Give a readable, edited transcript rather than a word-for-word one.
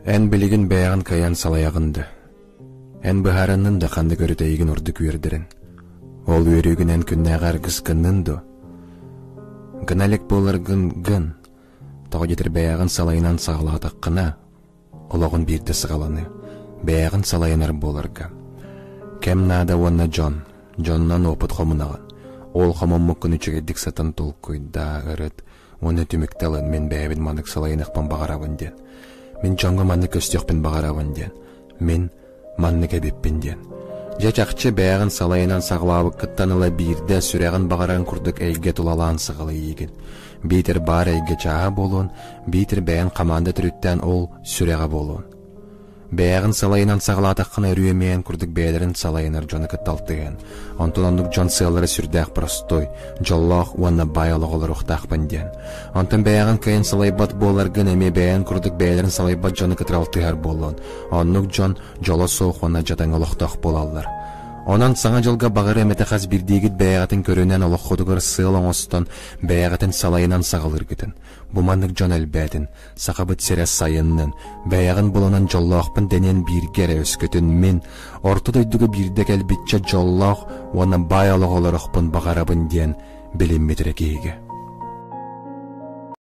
Эн билигин бэйэҕин кыайан салайаҕын да, эн быһаарыннын да ханнык өрүт эйигин ордук үөрдэрин. Ол үөрүүгүн эн күннээҕи аргыскыннын дуо? Гына илик буоларгын гын, тоҕо диэтэр бэйэҕин салайынан саҕалаатаххына, олоҕун биирдэ саҕаланыы, бэйэҕин салайынар буоларга. Кэм наада уонна дьон, дьонунан опыт хомунаҕын. Ол хомуммуккун үчүгэйдик сатан толкуйдаа, ырыт, уонна түмүктэ ылын мин бэйэбин маннык салайыныахпын баҕарабын диэн. Мин дьоҥҥо маннык көстүөхпүн баҕарабын диэн. Мин маннык эбиппин диэн. Дьэ чахчы бэйэҕин салайынан саҕалаабыккыттан ыла биирдэ сүрэҕин баҕарарын курдук эйгэ тулалаан саҕалыйыыгын. Биитэр баар эйгэ чааһа буолуон, биитэр бэйэн хамаанда төрүттээн ол сүрэҕэ буолуон. Бэйэҕин салайынан саҕалаатаххына өрүү эмиэ курдук бэйэлэрин салайынар дьону кытта алтыһыан. Онтон оннук дьон сыаллара сүрдээх простой, дьоллоох уонна баай олоҕу олоруохтаахпын диэн. Онтон бэйэҕин кыайан салайбат буоларгын эмиэ бэйэҥ курдук бэйэлэрин салайбат дьону кытары алтыһар буолуон. Оннук дьон дьоло суох уонна дьадаҥы олохтоох буолаллар. Онон Саҥа дьылга баҕар эмэтэ хас биирдиигит бэйэҕитин көрүнэн олоххутугар сыал оҥостон бэйэҕитин салайынан саҕалыыргытын. Бу маннык дьон элбээтин, Сахабыт сирэ сайыннын, бэйэҕин булунан дьоллоохпун дэниэн бииргэ эрэ өскөтүн мин орто дойдуга биирдэ кэлбиччэ дьоллоох уонна баай олоҕу олорохпун баҕарабын диэн билиммит эрэ киһигэ.